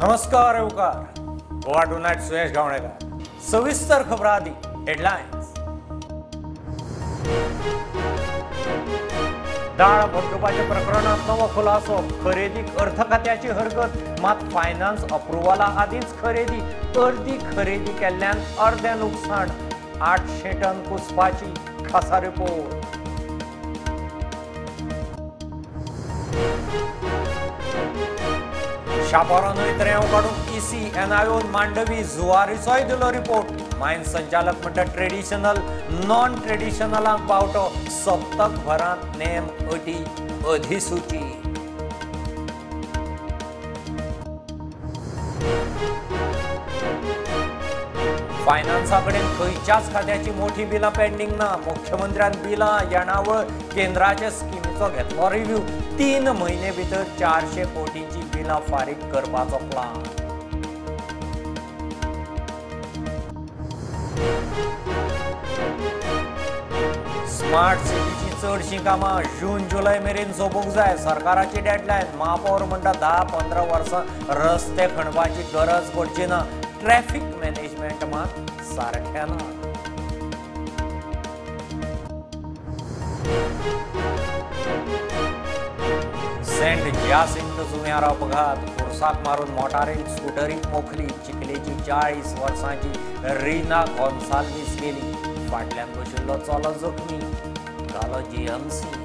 नमस्कार येवकार गोवा टुनायट सुयश गावणेकर. सविस्तर खबरां आदी हेडलायन्स. दाळ भड्डुपाच्या प्रकरणात नवो खुलासो. खरेदीक अर्थ खात्याची हरकत, मात फायनान्स अप्रुव्हला आदींच खरेदी. अर्दी खरेदी केल्ल्यान अर्दें लुकसाण. 800 टन कुसपाची खासा रिपोर्ट. शापोरा न्हंयत रेंव काडूंक ईसी एनआयओन मांडवी जुवारीचोय दिलो रिपोर्ट. मायन संचालक म्हणटा ट्रेडिशनल नॉन ट्रेडिशनलांक बावटो. सप्तक भरांत नेम अटी अधिसूची. फायनान्सा कडेन खंयच्याच खात्याची मोठी बिलां पेंडींग ना. मुख्यमंत्र्यान बिलां येणावळ केंद्राचे स्किमीचो घेतलो रिव्ह्यू. 3 म्हयने भितर 400 कोटींची बिलां फारीक करपाचो प्लान. स्मार्ट सिटीची चडशीं कामां जून जुलय मेरेन सोंपूंक जाय. सरकाराची डेडलायन. महापौर म्हणटा 10-15 वर्सां रस्ते खणपाची गरज पडची ना. ट्रॅफिक मॅनेजमेंट मात सारकें ना. सेंट जियासिंत जुंव्यार अपघात. फोर्साक मारून मोटारीन स्कुटरीक मोखली. चिखलेची 40 वर्सांची रीना गोन्साल्वीस गेली. फाटल्यान बशिल्लो चलो जखमी, घालो जीएमसी.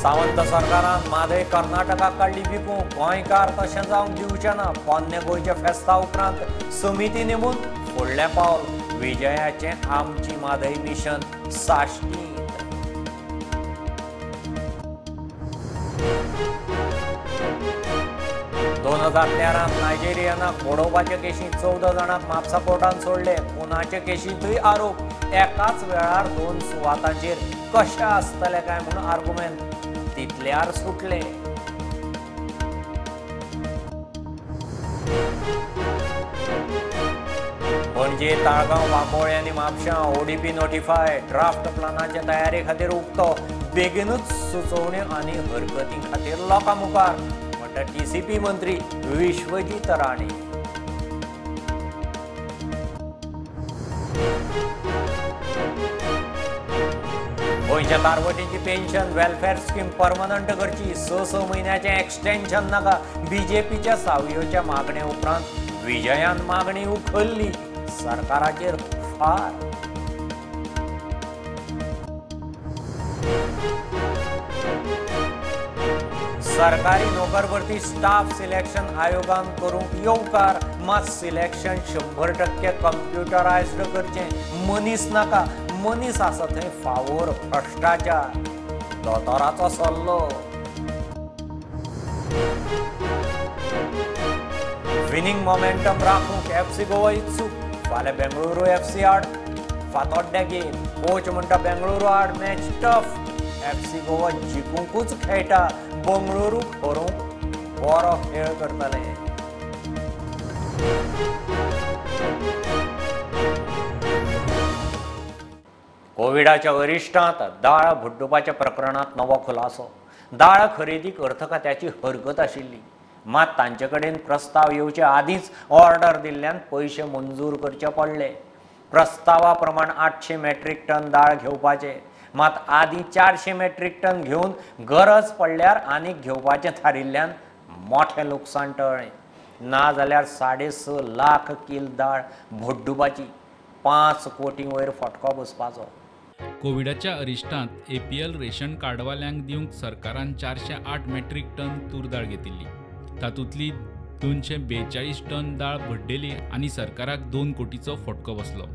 सावंत सरकारान म्हादय कर्नाटकाक काडली विकूंक. गोंयकार तशें जावंक दिवचें ना. पोन्ने गोंयच्या फेस्ता उपरांत समिती नेमून फुडलें पावल. विजयाचें आमची म्हादय मिशन साश्टींत. 2013 नायजेरियनाक बडोवपाचे केशींत 14 जाणांक म्हापसा कोर्टान सोडले. खुनाचे केशींतूय आरोप. एकाच वेळार 2 सुवातांचेर कशें आसतलें काय म्हूण आर्गुमेंट तितल्यार सुटले. पणजे, ताळगांव, वांकोळे आनी म्हापशां ओडीपी नोटिफाय. ड्राफ्ट प्लानाचे तयारी खातीर उक्तो. बेगीनूच सुचोवण्यो आनी हरकती खातीर लोकां मुखार, म्हणटा टीसीपी मंत्री विश्वजीत राणे. गोंयच्या तारवटींची पेन्शन वेलफेअर स्कीम परमनंट करची. 6-6 म्हयन्याचें एक्सटेन्शन नाका. बीजेपीच्या सावयोच्या मागणे उपरांत विजयान मागणी उखल्ली. सरकाराचेर फार. सरकारी नोकर भरती स्टाफ सिलेक्शन आयोगान करूंक येवकार. मात सिलेक्शन 100% कंप्युटरायज्ड करचें. मनीस नाका. मनीस आसा थंय फावोर भ्रश्टाचार. दोतोराचो सल्लो. विनिंग मोमेंटम राखूंक एफसी गोवा इत्सूक. फाल्यां बेंगळुरू एफसी आड फातोड्ड्या गेम. कोच म्हणटा बेंगळुरू आड मॅच टफ. एफसी गोवा जिखुंकूच खेळटा. बंगळुरूक हरोवंक बरो खेळ करतले. कोविडाच्या अरिश्टांत दाळ भड्डुपाच्या प्रकरणांत नवो खुलासो. दाळ खरेदीक अर्थ खात्याची हरकत आशिल्ली, मात तांचे कडेन प्रस्ताव येवचे आदींच ऑर्डर दिल्ल्यान पयशे मंजूर करचे पडले. प्रस्तावा प्रमाण 800 मेट्रीक टन दाळ घेवपाचे, मात आदीं 400 मेट्रीक टन घेवन गरज पडल्यार आनीक घेवपाचें थारिल्ल्यान मोठें लुकसाण टळ्ळें. ना जाल्यार 6.5 लाख कील दाळ भड्डुपाची. 5 कोटी वयर फटको बसपाचो. कोविडाच्या अरिश्टांत एपीएल रेशन कार्डवाल्यांक दिवंक सरकारान 408 मेट्रीक टन तूर दाळ घेतिल्ली. तातूंतली 242 टन दाळ भड्डेली आनी सरकाराक 2 कोटीचो फटको बसलो.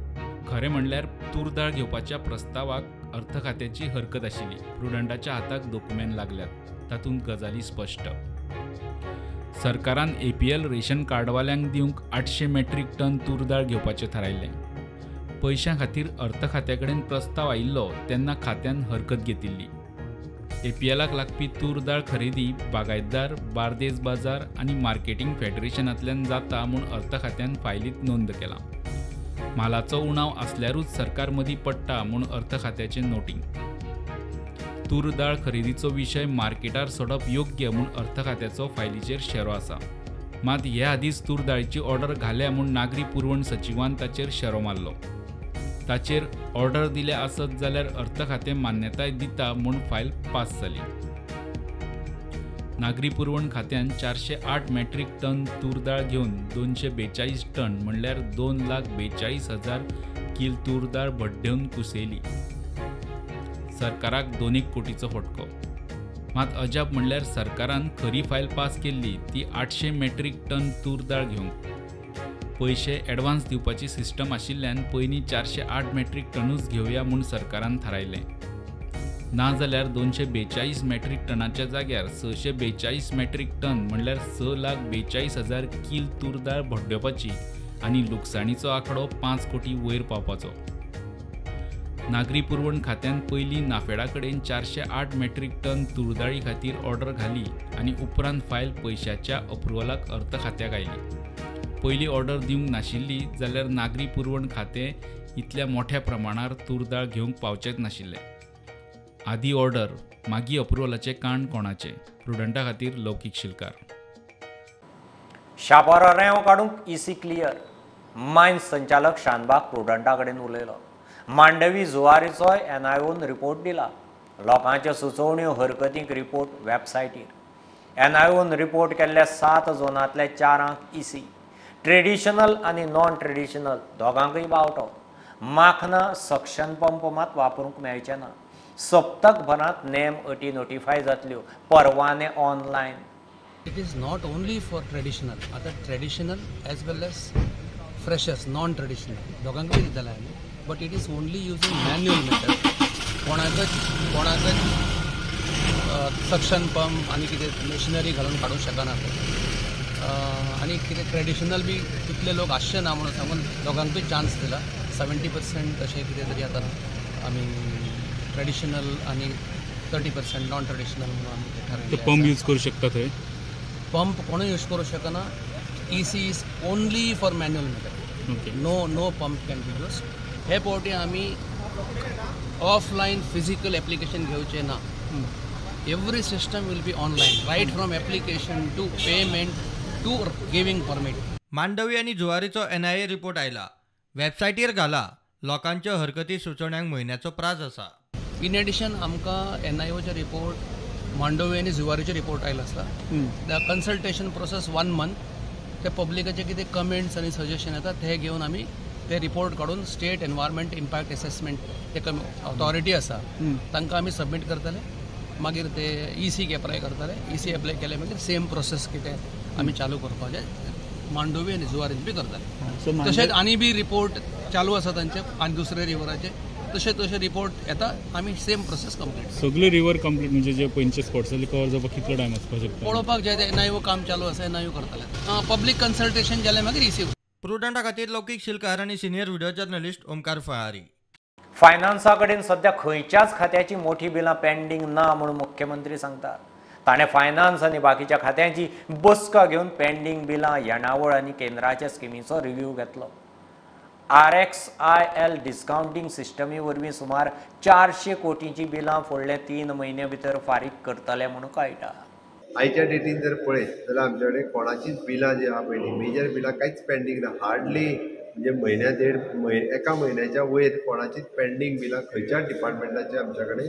खरें म्हणल्यार तूर दाळ घेवपाच्या प्रस्तावाक अर्थ खात्याची हरकत आशिल्ली. प्रुडंटाच्या हाताक दोकुमेंत लागल्यात, तातूंत गजाली स्पश्ट. सरकारान एपीएल रेशन कार्डवाल्यांक दिवंक 800 मेट्रीक टन तूर दाळ घेवपाचें थारायल्लें. पयशां खातीर अर्थ खात्या कडेन प्रस्ताव आयिल्लो तेन्ना खात्यान हरकत घेतिल्ली. एपीएलाक लागपी तूर दाळ खरेदी बागायतदार, बार्देस बाजार आनी मार्केटींग फेडरेशनांतल्यान जाता म्हूण अर्थ खात्यान फायलींत नोंद केलां. म्हालाचो उणाव आसल्यारूच सरकार मदीं पडटा म्हूण अर्थ खात्याचें नोटींग. तूर दाळ खरेदीचो विशय मार्केटार सोडप योग्य म्हूण अर्थ खात्याचो फायलीचेर शेरो आसा. मात हे आदींच तूर दाळीची ऑर्डर घाल्या म्हूण नागरी पुरवण सचिवान ताचेर शेरो मारलो. ताचेर ऑर्डर दिल्या आसत जाल्यार अर्थ खातें मान्यताय दिता म्हूण फायल पास जाली. नागरी पुरवण खात्यान 408 मॅट्रीक टन तूर दाळ घेवन 242 टन म्हणल्यार 2,42,000 कील तूर दाळ भड्डेवन कुसयली. सरकाराक 2 कोटीचो फटको. मात अजाप म्हणल्यार सरकारान खरी फायल पास केल्ली ती 800 मॅट्रीक टन तूर दाळ घेवंक. पयशे एडवान्स दिवपाची सिस्टम आशिल्ल्यान पयलीं 408 मॅट्रीक टनूच घेवया म्हूण सरकारान थारायलें. नाजाल्यार 242 मॅट्रीक टनाच्या जाग्यार 642 मॅट्रीक टन म्हणल्यार 6,42,000 कील तूर दाळ भड्डोवपाची आनी लुकसाणीचो आंकडो 5 कोटी वयर पावपाचो. नागरी पुरवण खात्यान पयलीं नाफेडा कडेन 408 मॅट्रीक टन तूरदाळी खातीर ऑर्डर घाली आनी उपरांत फायल पयशाच्या अप्रुवलाक अर्थ खात्याक आयली. पयली ऑर्डर दिवंक नाशिल्ली जाल्यार नागरी पुरवण खातें इतल्या मोठ्या प्रमाणार तूरदाळ घेवंक पावचेंच नाशिल्लें. आदी ऑर्डर मागीर अप्रुवलाचें काण कोणाचें? प्रुडंटा खातीर लौकीक शिलकार. शापारो रेंव काडूंक इसी क्लियर. मायन्स संचालक शानबाग प्रुडंटा कडेन उलयलो. मांडवी जुवारीचोय एनआयओन रिपोर्ट दिला. लोकांच्यो सुचोवण्यो हरकतींक रिपोर्ट वेबसायटीर. एनआयओन रिपोर्ट केल्ल्या 7 झोनांतल्या 4 इसी. ट्रेडिशनल आनी नॉन ट्रेडिशनल दोगांकूय बावटो. माखना सक्शन पंप मात वापरूंक मेळचे ना. सप्तक भरांत नेम अटी नोटिफाय जातल्यो. परवाने online. It is not only for traditional. आतां traditional as well as freshers, non traditional दोगांकूय दितले आमी. But it is only using manual method. कोणाकच सक्शन पंप आनी कितें मशिनरी घालून काडूंक शकना ते. आनी कितें ट्रेडिशनल बी तितले लोक आसचे ना म्हणून सांगून दोगांकूय चान्स दिला. 70% अशें कितें तरी आतां आमी ट्रेडिशनल आनी 30% नॉन ट्रेडिशनल म्हणून आमी थारायलें. पंप यूज करूं शकता थंय? पंप कोणूय यूज करूं शकना. EC is only for manual method. No pump can be use. हे फावटी आमी ऑफलायन फिजिकल एप्लिकेशन घेवचें ना. Every system will be online, right from application to payment to giving permit. Mandovi आनी जुवारीचो एनआयए रिपोर्ट आयला. वेबसायटीर घाला. लोकांच्यो हरकती सुचोवण्यांक म्हयन्याचो प्राज आसा. इन एडिशन आमकां एनआयओचे रिपोर्ट, मांडवी आनी जुवारीचे रिपोर्ट आयलो आसा. The consultation process 1 month. ते पब्लिकाचे कितें कमेंट्स आनी सजेशन येता ते घेवन आमी ते रिपोर्ट काडून स्टेट एनवायरमेंट इम्पॅक्ट एसेसमेंट ते ऑथॉरिटी आसा तांकां आमी सबमीट करतले. मागीर ते ईसीक एप्लाय करतले. ईसी एप्लाय केले मागीर सेम प्रोसेस कितें आमी चालू करपाचें मांडवी आनी जुवारीन बी करतले. तशेंच आनी बी रिपोर्ट चालू आसा तांचे आनी दुसरे रिवराचे तशें तशें रिपोर्ट येता आमी सेम प्रोसेस कंप्लीट. सगळे रिवर कंप्लीट म्हणजे जे पयलींचे स्पॉट्स कवर जावपाक कितलो टायम वचपाक शकता? पळोवपाक जाय. एनआयओ काम चालू आसा, एनआयओ करतले. पब्लीक कन्सल्टेशन जालें मागीर ईसी. प्रुडंटा खातीर लौकीक शिलकार आनी सिनियर व्हिडिओ जर्नलिस्ट ओमकार फळारी. फायनान्सा कडेन सद्या खंयच्याच खात्याची मोठी बिलां पेंडींग ना म्हूण मुख्यमंत्री सांगतात. ताणें फायनान्स आनी बाकीच्या खात्यांची बसका घेवन पेंडींग बिलां, येणावळ आनी केंद्राच्या स्किमीचो रिव्यू घेतलो. RXIL discounting सिस्टमी वरवीं सुमार 400 कोटींची बिलां फुडले 3 म्हयने भितर फारीक करतले म्हूण कळटा. आयच्या डेटीन जर पळयत जाल्यार आमचे कडेन कोणाचीच बिलां जी आहा पयलीं मेजर बिलां कांयच पेंडींग ना. हार्डली म्हणजे म्हयन्या देड एका म्हयन्याच्या वयर कोणाचीच पेंडींग बिलां खंयच्याच डिपार्टमेंटाची आमच्या कडेन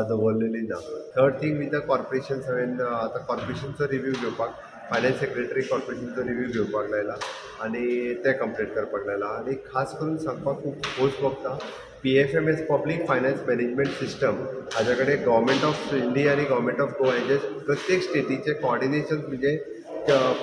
दवरलेली ना. Third thing with the corporations, हांवें आतां कॉर्पोरेशनचो रिव्यू घेवपाक फायनान्स सेक्रेटरी कॉर्पोरेशनचो रिव्यू घेवपाक लायला आनी ते कंप्लीट करपाक लायला. आनी खास करून सांगपाक खूब खोस भोगता, PFMS public finance management system हाज्या कडेन गव्हर्मेंट ऑफ इंडिया आनी गव्हर्मेंट ऑफ गोवा हेजे प्रत्येक स्टेटीचे कॉर्डिनेशन म्हणजे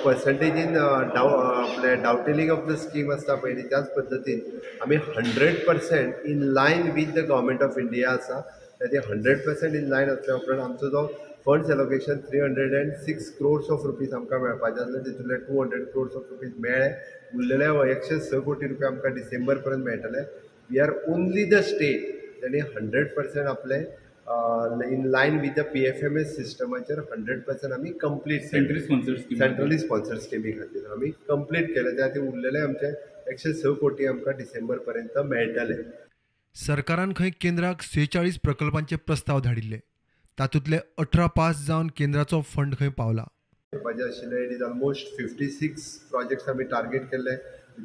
पर्संटेजीन आपले डावटेलिंग ऑफ the scheme आसता पयलीं त्याच पद्दतीन आमी 100% in line with the government of India आसा. ते 100% इन लायन असल्या उपरांत आमचो जो funds allocation 306 crores of rupees आमकां मेळपाचें आसलें, तितूंतले 200 क्रोर्स ऑफ रुपीज मेळ्ळे. उरलेले 106 कोटी रुपया आमकां डिसेंबर पर्यंत मेळटले. We are only the state ताणी 100% आपले in line with the PFMS सिस्टमाचेर 100% आमी कंप्लीट सेंट्रली स्पॉन्सर्ड स्किमी खातीर आमी कंप्लीट केले. त्या खातीर उरलेले आमचे 106 कोटी आमकां डिसेंबर पर्यंत मेळटले. सरकारान खंय केंद्राक 46 प्रकल्पांचे प्रस्ताव धाडिल्ले. तातूंतले 18 पास जावन केंद्राचो फंड खंय पावला. आशिल्ले it is almost 56 projects आमी टार्गेट केल्ले,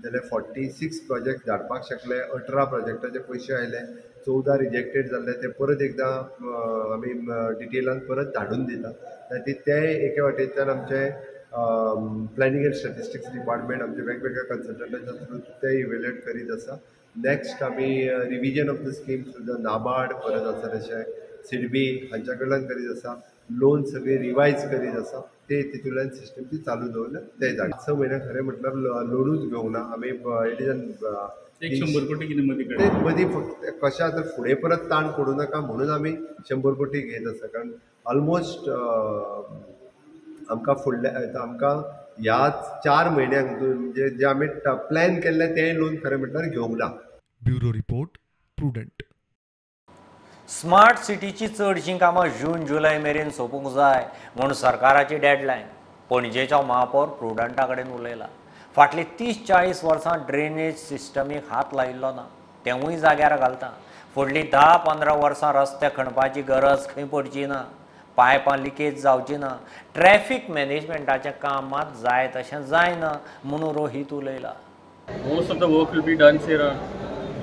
जाल्यार 46 प्रोजेक्ट धाडपाक शकले. 18 प्रोजेक्टाचे पयशे आयले, 14 रिजेक्टेड जाल्ले, ते परत एकदां आमी डिटेलान परत धाडून दिता. ते एके वाटेंतल्यान आमचे प्लॅनिंग एंड स्टॅटिस्टिक्स डिपार्टमेंट आमचे वेगवेगळ्या कन्सल्टंटाच्या थ्रू ते इवेल्युएट करीत आसा. नेक्स्ट आमी revision of the scheme through the NABARD परत आसा, तशें सिडबी हांच्या कडल्यान करीत आसा. लोन सगळे रिवायज करीत आसा, ते तितूंतल्यान सिस्टम ती चालू दवरल्या ते जाण 6 म्हयने खरें म्हटल्यार लोनूच घेवंक ना आमी. It is 100 कोटी कितें मदीं मदीं फक्त कशें आतां फुडें परत ताण पडूं नाका म्हणून आमी 100 कोटी घेत आसा, कारण ऑलमोस्ट आमकां फुडल्या आमकां ह्या 4 म्हयन्यांक म्हणजे जे आमी प्लॅन केल्लें तें लोन खरें म्हटल्यार घेवंक ना. Bureau report, Prudent. Smart सिटीची चडशीं कामां जून जुलय मेरेन सोंपूंक जाय म्हूण सरकाराची डेडलायन. पणजेचो महापौर प्रुडंटा कडेन उलयला. फाटलीं 30-40 वर्सां ड्रेनेज सिस्टमीक हात लायिल्लो ना, तेंवूय जाग्यार घालता. फुडलीं 10-15 वर्सां रस्ते खणपाची गरज खंय पडची ना, पायपां लिकेज जावची ना. ट्रॅफिक मॅनेजमेंटाचें काम मात जाय तशें जायना म्हणून Rohit उलयला. Most of the work will be done say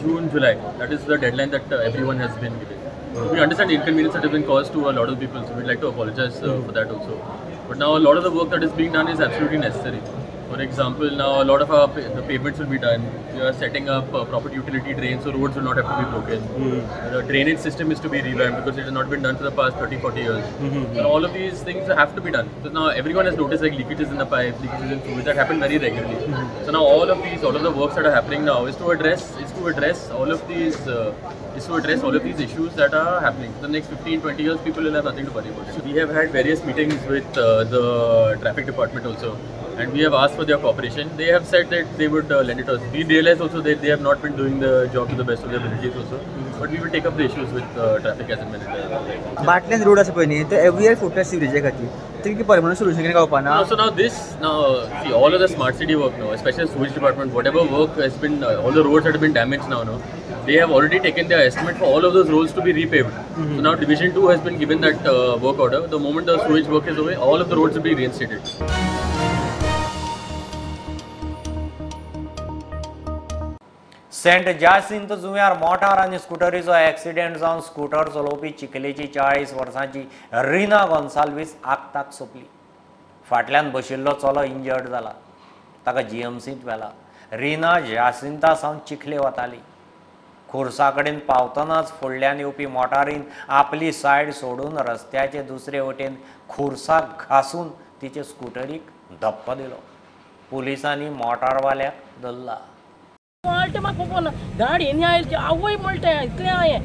June, July. That is the deadline that everyone has been given. We understand the inconvenience that has been caused to a lot of people, so we'd like to apologize for that also. But now a lot of the work that is being done is absolutely necessary. For example, now a lot of our the pavements will be done. We are setting up proper utility drains, so roads will not have to be broken. The drainage system is to be revamped because it has not been done for the past 30-40 years. So all of these things have to be done. So now everyone has noticed like leakages in the pipes, leakages in sewage that happen very regularly. So now all of the works that are happening now is to address all of these issues that are happening. For the next 15-20 years, people will have nothing to worry about. So we have had various meetings with the traffic department also, and we have asked for their cooperation. They have said that they would lend it to us. We realize also that they have not been doing the job to the best of their abilities also. But we will take up the issues with traffic as and when it arises. Bartlein road asa पळय न्ही, ते every year फुटता सिवरेजे खातीर, ते कितें permanent solution कितें गावपा ना? So now see all of the smart city work now, especially sewage department, whatever work has been, all the roads that have been damaged now, no, they have already taken their estimate for all of those roads to be repaved. So now Division 2 has been given that work order. The moment the sewage work is over, all of the roads will be reinstated. Saint Jacinto जुंव्यार मोटार आनी स्कुटरीचो accident जावन scooter चलोवपी चिखलेची 40 वर्सांची रिना गोन्साल्वीस आक्ताक सोंपली. फाटल्यान बशिल्लो चलो इंजर्ड जाला, ताका जीएमसींत व्हेला. रिना जासिंता सावन चिखले वताली. खुर्सा कडेन पावतनाच फुडल्यान येवपी मोटारीन आपली सायड सोडून रस्त्याचे दुसरे वटेन खुर्साक घासून तिचे स्कुटरीक धपको दिलो. पुलिसांनी मोटारवाल्याक धरला. म्हणटा म्हाका खबर ना, गाडी न्ही आयली आवय म्हणटा इतलें हांवें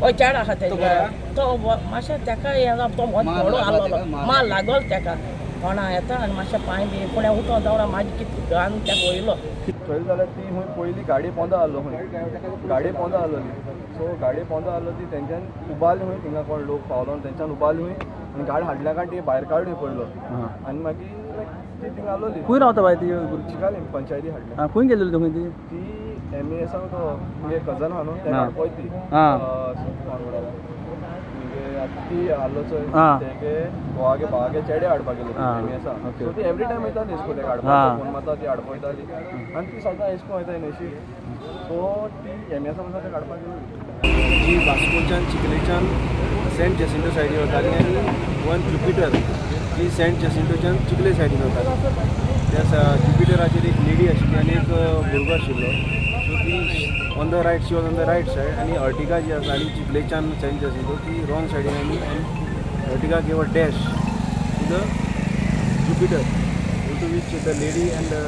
हय चेडो आसा तेजे तो मातशें तेका हें तो मोडो आहलो माल लागलो तेका कोणा येता आनी मातशें पांय बी पूण उठोन जावं मागीर कितें घालून तेका वयलो. थंय जाल्यार ती खंय पयली गाडी पोंदा आहलो, खंय गाडी पोंदा आहलोली. सो गाडी पोंदा आहलो ती तेंच्यान उबारली खंय, थिंगा कोण लोक पावलो तेंच्यान उबारली खंय आनी गाडी हाडल्या कारण ती भायर काडली पडलो आनी मागीर ती थिंगा आहलोली. खंय रावता बाय ती? चिकाली पंचायती हाडल्या. खंय गेल्ली तुमी ती? ती एम ए एसाक तो तुगे कजन आहा न्हू तेका हाडपा ती ती आहलो चोय तेगे घोवागे भावागे चेडे हाडपाक गेलो एम ए एसाक. सो ती एवरी टायम वयताली इस्कूल तेका हाडपाक, फोन मारता ती हाडपा वयताली आनी ती सदां इस्कूल वयताली न्हयशी. सो ती एम ए एसा वयता तेका हाडपाक गेलो. जी वास्कोच्यान चिखलेच्यान सेंट जेसिंटो सायडीन वताली आनी वन ज्युपिटर जी सेंट जेसिंटोच्यान चिखले सायडीन वताली. त्या ज्युपिटराचेर एक लेडी आशिल्ली आनी एक भुरगो आशिल्लो. सो ती on the right, she was on the right side आनी अर्टिगा जी आसा आनी चिखलेच्यान सेंट जेसिंटो ती रॉंग सायडीन आनी Ertiga gave a dash to the Jupiter, due to which the lady and the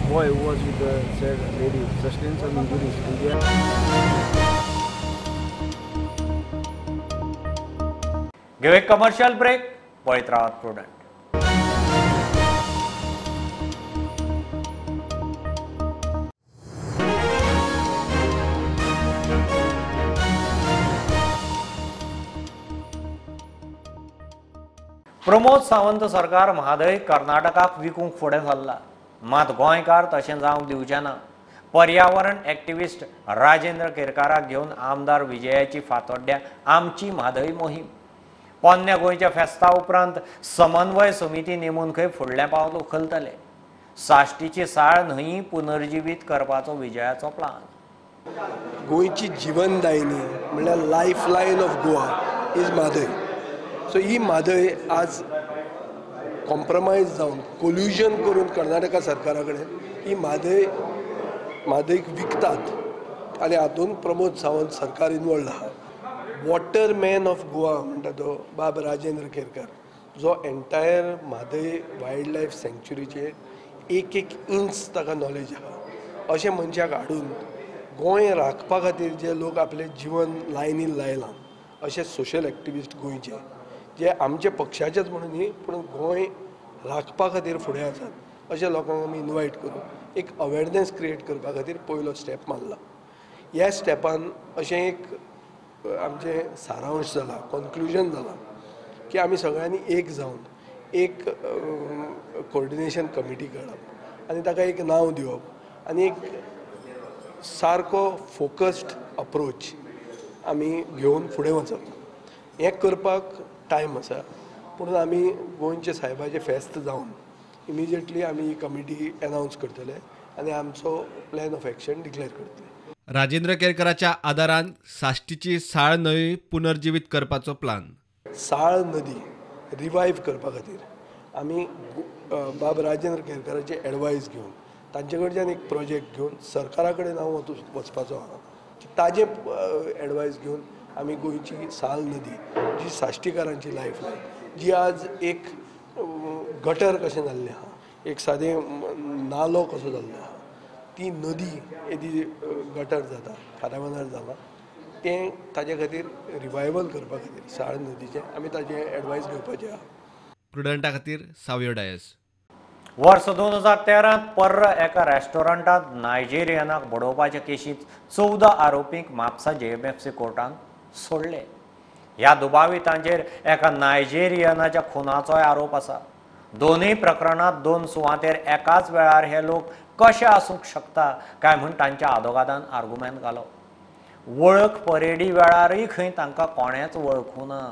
boy who was with the said lady sustained some injuries and they are. घेऊ एक commercial break. पळयत रावात prudent. Pramod Sawant सरकार म्हादय कर्नाटकाक विकूंक फुडें सरला, मात गोंयकार तशें जावंक दिवचे ना. पर्यावरण एक्टिविस्ट राजेंद्र केरकाराक घेवन आमदार विजयाची फातोड्ड्या आमची म्हादय मोहीम. पोन्न्या गोंयच्या फेस्ता उपरांत समन्वय समिती नेमून खंय फुडलें पावल उखलतले. साश्टीची साळ न्हंय पुनर्जिवीत करपाचो विजयाचो प्लान. गोंयची जिवनदायिनी म्हणल्यार life line of Goa is Mhadei. So ही म्हादय आज कॉम्प्रमायज जावन कोल्युजन करून कर्नाटका सरकारा कडेन ही म्हादयक विकतात आनी हातूंत प्रमोद सावंत सरकार इनवॉल्ड आहा. वॉटर मॅन ऑफ गोवा म्हणटा तो बाब राजेंद्र केरकर, जो एंटायर म्हादय वायल्ड लायफ सँक्च्युरीचेर एक एक इंच ताका नॉलेज आहा, अशें मनशाक हाडून गोंय राखपा खातीर जे लोक आपलें जिवन लायनीन लायलां अशे सोशल एक्टिविस्ट गोंयचे, जे आमच्या पक्षाचेच म्हणून न्ही पूण गोंय राखपा खातीर फुडें आसात अशे लोकांक आमी इनवायट करून एक अवेरनेस क्रिएट करपा खातीर पयलो स्टेप मारला. ह्या स्टेपान अशें एक आमचें सारांश जाला, कन्क्लुजन जाला की आमी सगळ्यांनी एक जावन एक कोऑर्डिनेशन कमिटी काडप आनी ताका एक नांव दिवप आनी एक सारको फोकस्ड अप्रोच आमी घेवन फुडें वचप. हें करपाक टायम आसा, पूण आमी गोंयचे सायबाचें फेस्त जावन इमिजिएटली आमी ही कमिटी अनावन्स करतले आनी आमचो प्लॅन ऑफ एक्शन डिक्लेअर करतले. राजेंद्र केरकराच्या आदारान साश्टीची साळ न्हंय पुनर्जिवीत करपाचो प्लान. साळ नदी रिवायव करपा खातीर आमी बाब राजेंद्र केरकराचे एडवायस घेवन तांचे कडच्यान एक प्रोजेक्ट घेवन सरकारा कडेन हांव वचपाचो आहा, ताजे एडवायस घेवन आमी गोंयची साल नदी जी साश्टीकारांची लायफ लायन, जी आज एक गटर कशें जाल्लें आहा, एक सादें नालो कसो जाल्लो आहा, ती नदी येदी गटर जाता, खाराबांदार जाला, तें ताजे खातीर रिवायवल करपा खातीर साळ नदीचें आमी ताजें एडवायस घेवपाचें आहा. प्रुडंटा खातीर सावियो डायस. वर्स 2013 पर्र एका रेस्टॉरंटांत नायजेरियनाक बडोवपाच्या केशींत 14 आरोपींक म्हापसा JMFC कोर्टान सोडले. ह्या दुबावितांचेर एका नायजेरियनाच्या खुनाचोय आरोप आसा. दोनूय प्रकरणांत 2 सुवातेर एकाच वेळार हे लोक कशे आसूंक शकता काय म्हूण तांच्या आदोगादान आर्गुमेंत घालो. वळख परेडी वेळारय खंय तांकां कोणेंच वळखूं ना.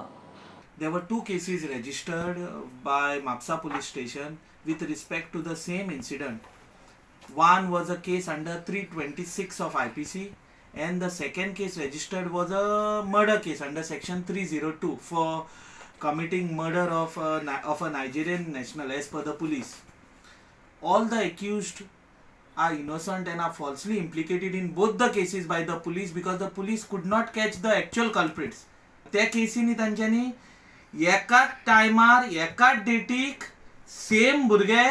There were 2 cases registered by Mapsa police station with respect to the same incident. One was a case under 326 of IPC and the second case registered was a murder case under section 302 for committing murder of a Nigerian national as per the police. All the accused are innocent and are falsely implicated in both the cases by the police because the police could not catch the actual culprits. त्या केसींनी तांच्यांनी एकाच टायमार एकाच डेटीक same भुरगे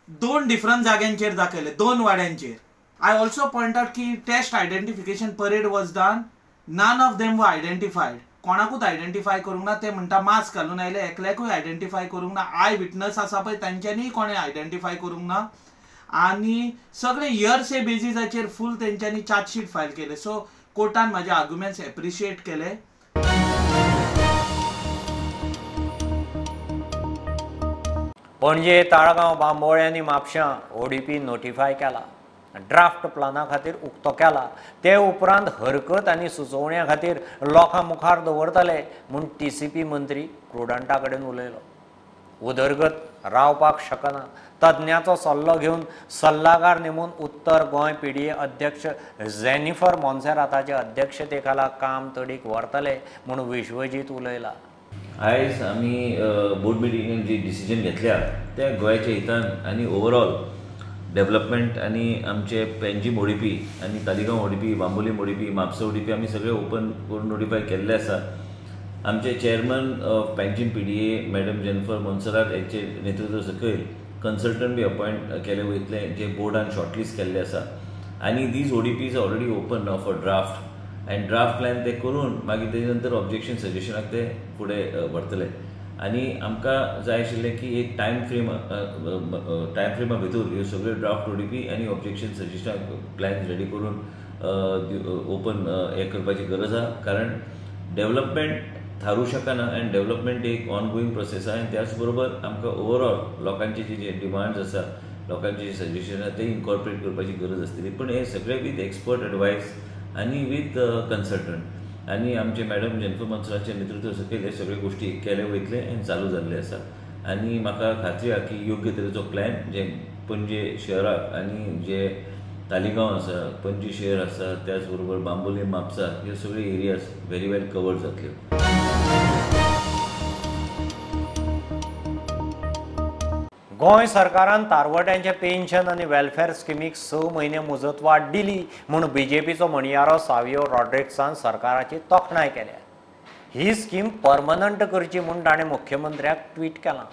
2 different जाग्यांचेर दाखयले, 2 वाड्यांचेर. I also point out की test identification parade was done, none of them were identified. कोणाकूच identify करूंक ना. ते म्हणटा मास्क घालून आयले, एकल्याकूय आयडेंटिफाय करूंक ना. I witness आसा पळय तांच्यांनीय कोणें आयडेंटिफाय करूंक ना. आनी सगळे इयर्से बेजीसाचेर फूल तेंच्यांनी चार्जशीट फायल केले. सो कोर्टान म्हाजे आर्ग्युमेंट्स एप्रिशिएट केले. पणजे, ताळगांव, बांबोळे आनी म्हापशां ODP notify केला. ड्राफ्ट प्लाना खातीर उक्तो केला. ते उपरांत हरकत आनी सुचोवण्या खातीर लोकां मुखार दवरतले म्हूण TCP मंत्री प्रुडंटा कडेन उलयलो. उदरगत रावपाक शकना. तज्ञाचो सल्लो घेवन सल्लागार नेमून उत्तर गोंय PDA अध्यक्ष जेनिफर मोन्सेराताचे अध्यक्षते खाला काम तडीक व्हरतले म्हूण विश्वजीत उलयला. आयज आमी बोर्ड मिटिंगेन जी डिसिजन घेतल्या त्या गोंयच्या हितान आनी ओवरऑल डेव्हलपमेंट आनी आमचे पेंजीम ODP आनी Taleigao ODP, Bambolim ODP, Mapusa ODP आमी सगळे ओपन करून नोटिफाय केल्ले आसा. आमचे chairman of Panjim PDA madam Jennifer Monserrate हेचे नेतृत्व सकयल कन्सल्टंट बी अपॉयंट केले वयतले जे बोर्डान शॉर्टलिस्ट केल्ले आसा आनी these ODPs already open now for draft and draft plan ते करून मागीर तेजे नंतर ऑब्जेक्शन सजेशनाक ते फुडें व्हरतले. आनी आमकां जाय आशिल्लें की एक टायम फ्रेमा भितर ह्यो सगळ्यो ड्राफ्ट ODP आनी ऑब्जेक्शन सजेशनाक प्लॅन रेडी करून ओपन हें करपाची गरज आसा, कारण डेव्हलपमेंट थारूं शकना आनी डेव्हलपमेंट एक ऑनगोईंग प्रोसेस आसा. आनी त्याच बरोबर आमकां ओवरऑल लोकांचे जे जे डिमांड्स आसा लोकांचे जे सजेशन आहा ते इनकॉर्पोरेट करपाची गरज आसतली. पूण हे सगळे विथ एक्सपर्ट एडवायस आनी विथ कन्सल्टंट आनी आमचे मॅडम जेनिफर मोन्सेरातच्या नेतृत्व सकयल हे सगळे गोश्टी केले वयतले आनी चालू जाल्ले आसा. आनी म्हाका खात्री आहा की योग्य तरेचो प्लॅन जे पणजे शहराक आनी जे तालिगांव आसा, पणजी शहर आसा, त्याच बरोबर बांबोली, म्हापसा ह्यो सगळे एरियाज व्हेरी वेल कवर जातल्यो. गोंय सरकारान तारवट्यांचे पेन्शन आनी वेलफेअर स्किमीक 6 म्हयने मुजतवाड दिली म्हूण बीजेपीचो म्हणयारो सावियो रॉड्रिक्सान सरकाराची तोखणाय केल्या. ही स्कीम परमनंट करची म्हूण ताणें मुख्यमंत्र्याक ट्वीट केलां.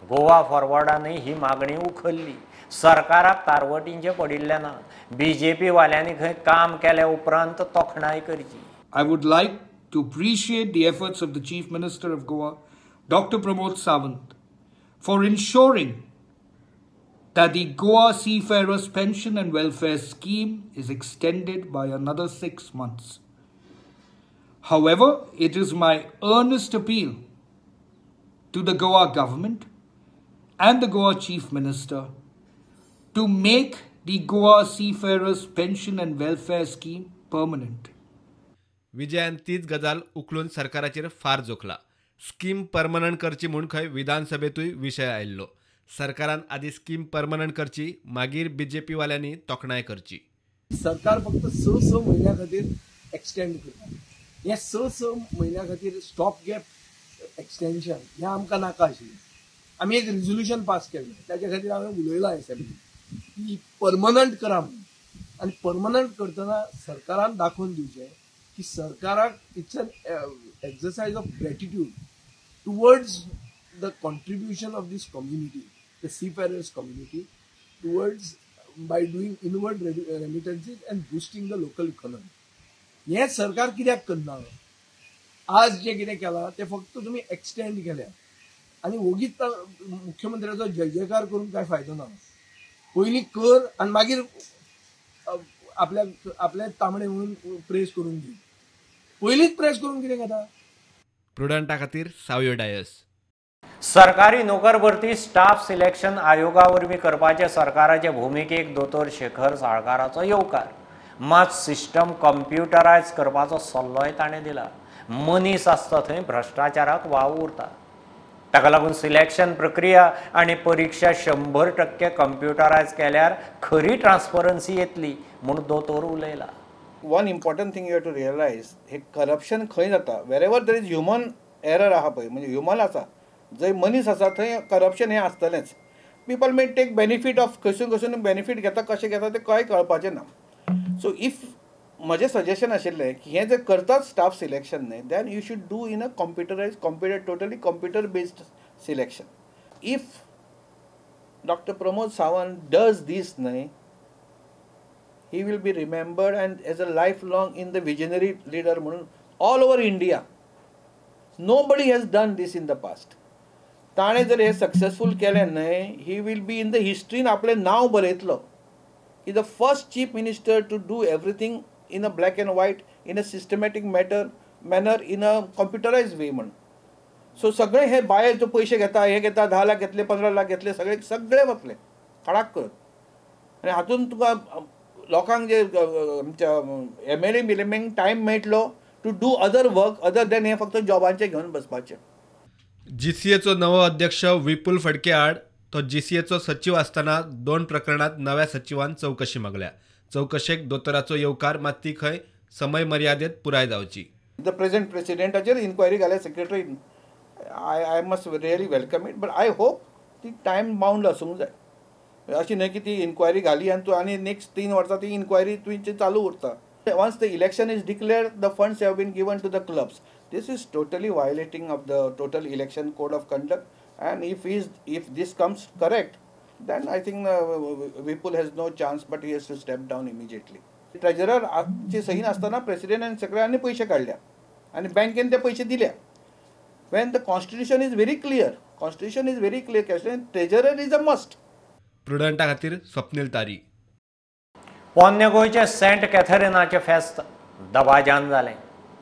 गोवा फॉरवर्डानय ही मागणी उखल्ली. सरकाराक तारवटींचें पडिल्लें ना. बीजेपी वाल्यांनी खंय काम केल्या उपरांत तोखणाय करची. I would like to appreciate the efforts of the Chief Minister of Goa, Dr. Pramod Sawant, for ensuring that the Goa Seafarers Pension and Welfare Scheme is extended by another 6 months. However, it is my earnest appeal to the Goa government and the Goa Chief Minister to make the Goa Seafarers Pension and Welfare Scheme permanent. विजयान तीच गजाल उखलून सरकाराचेर फार जोखला. Scheme permanent करची म्हूण खंय विधानसभेतूय विशय आयिल्लो. सरकारान आदी स्कीम परमनंट करची, मागीर बीजेपी वाल्यांनी तोखणाय करची. सरकार फक्त 6-6 म्हयन्या खातीर एक्सटेंड करता. हे 6-6 म्हयन्या खातीर स्टॉप गॅप एक्सटेंशन हें आमकां नाका आशिल्लें. आमी एक रिजोल्युशन पास केल्लें, ताच्या खातीर हांवें उलयलां एसेंब्ली की परमनंट करा म्हणून. आनी परमनंट करतना सरकारान दाखोवन दिवचें की सरकाराक it's an exercise of gratitude towards the contribution of this community, the seafarers community, towards by doing inward remittances and boosting the local economy. हें सरकार कित्याक करना? आज जें कितें केलां तें फक्त तुमी एक्सटेंड केल्या आनी ओगीच मुख्यमंत्र्याचो जय जयकार करून कांय फायदो ना. पयलीं कर आनी मागीर आपल्याक आपले तांबडे म्हणून प्रेस करून दी. पयलींच प्रेस करून कितें घेता? प्रुडंटा खातीर सावयो डायस. सरकारी नोकर भरती स्टाफ सिलेक्शन आयोगा वरवीं करपाचे सरकाराचे भुमिकेक दोतोर शेखर साळकाराचो येवकार. मात सिस्टम कंप्युटरायज करपाचो सल्लोय ताणें दिला. मनीस आसता थंय भ्रश्टाचाराक वाव उरता. ताका लागून सिलेक्शन प्रक्रिया आनी परिक्षा 100% कंप्युटरायज केल्यार खरी ट्रान्सपरन्सी येतली म्हूण दोतोर उलयला. One important thing you have to realise, hey corruption खंय जाता? Wherever there is human error आहा पळय, म्हणजे ह्युमन आसा, जंय मनीस आसा थंय करप्शन हें आसतलेंच. People may take benefit of खंयसून खंयसून बेनिफीट घेता, कशें घेता तें कांय कळपाचें ना. सो if म्हजें सजेशन आशिल्लें की हें जर करतात स्टाफ सिलेक्शन न्हय, then you should do in a computerise computer totally computer based selection. If Doctor Pramod Sawant does this न्हय, he will be remembered and as a lifelong in the visionary leader म्हणून all over India. Nobody has done this in the past. ताणें जर हे successful केलें न्हय, he will be in the हिस्ट्रीन आपलें नांव बरयतलो की the first chief minister to do everything in a black and white, in a systematic manner, in a computerise way म्हण. So सगळे हे बायर जो पयशे घेता, हे घेता, 10 लाख घेतले, 15 लाख घेतले, सगळे सगळे वतले खडाक करत. आनी हातून तुका लोकांक जे आमच्या एम एल ए बिलेमेंक टायम मेळटलो to do other work other than हे फक्त जॉबांचे घेवन बसपाचें. जीसीएचो नवो अध्यक्ष विपुल फडके आड तो जीसीएचो सचीव आसतना 2 प्रकरणात नव्या सचिवान चवकशी मागल्या. चवकशेक दोतोराचो येवकार, मात ती खंय समय मर्यादेत पुराय जावची. The present प्रेसिडेंटाचेर इन्क्वायरी घाल्या सेक्रेटरीन. I must really welcome it, but I hope ती टायम बाउंड आसूंक जाय. अशी न्हय की ती इन्क्वायरी घाली आनी तूं आनी नेक्स्ट 3 वर्सां ती इन्क्वायरी तुमची चालू उरता. Once the election is declared, the funds have been given to the clubs. This is totally violating of the total election code of conduct, and if this comes correct, then I think Vipul has no chance, but he has to step down immediately. Treasurer ची सही नासतना president आनी सेक्रेटरीनी पयशे काडल्या आनी बँकेन ते पयशे दिल्या. When the constitution is very clear, constitution is very clear, treasurer is a must. प्रुडंटा खातीर स्वप्नील तारी. पोन्ने गोंयचे सेंट कॅथरिनाचें फेस्त दबाज्यान जालें.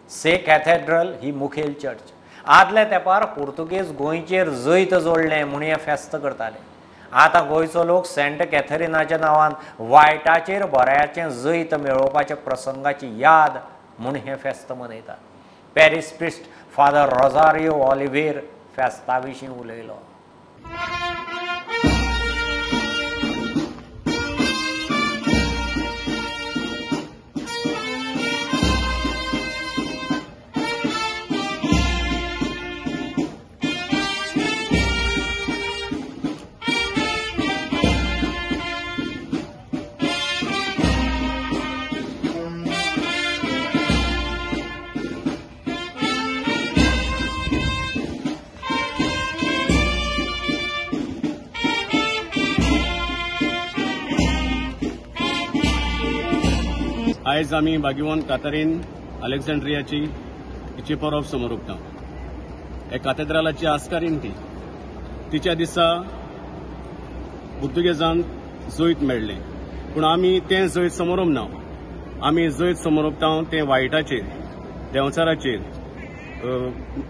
से कॅथेड्रल ही मुखेल चर्च. आदल्या तेंपार पुर्तुगेज गोंयचेर जैत जोडलें म्हूण हें फेस्त करताले. आतां गोंयचो लोक सेंट कॅथरिनाच्या नांवान वायटाचेर बऱ्याचें जैत मेळोवपाच्या प्रसंगाची याद म्हूण हें फेस्त मनयतात. Parish priest father Rosario Oliveira फेस्ता विशीं उलयलो. आयज आमी बागीवन कातारीन अलेक्झांड्रियाची तिची परब समोर उरता. हे कातेद्रालाची आस्कारीन ती तिच्या दिसा पुर्तुगेजान जैत मेळ्ळें, पूण आमी तें जैत समोरूंक ना. आमी जैत समोरता तें वायटाचेर, देंवचाराचेर,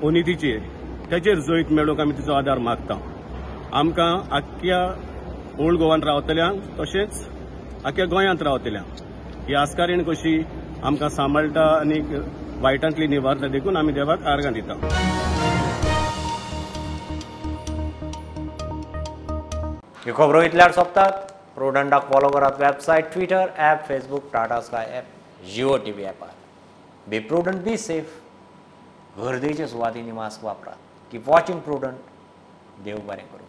अनितीचेर, तेचेर जैत मेळोवंक आमी तिचो आदार मागता. आमकां आख्ख्या ओल्ड गोवान रावतल्यांक तशेंच आख्ख्या गोंयांत रावतल्यांक ही आस्कारीण कशी आमकां सांबाळटा आनी वायटांतली निवारता, देखून आमी देवाक आर्गां दिता. ह्यो खबरो इतल्यार सोंपतात. प्रुडंटाक फॉलो करात website, Twitter app, Facebook, Tata Sky app, Jio TV ॲपार. Be prudent, be safe. गर्देच्या सुवातींनी मास्क वापरात. Keep watching Prudent. देव बरें करूं.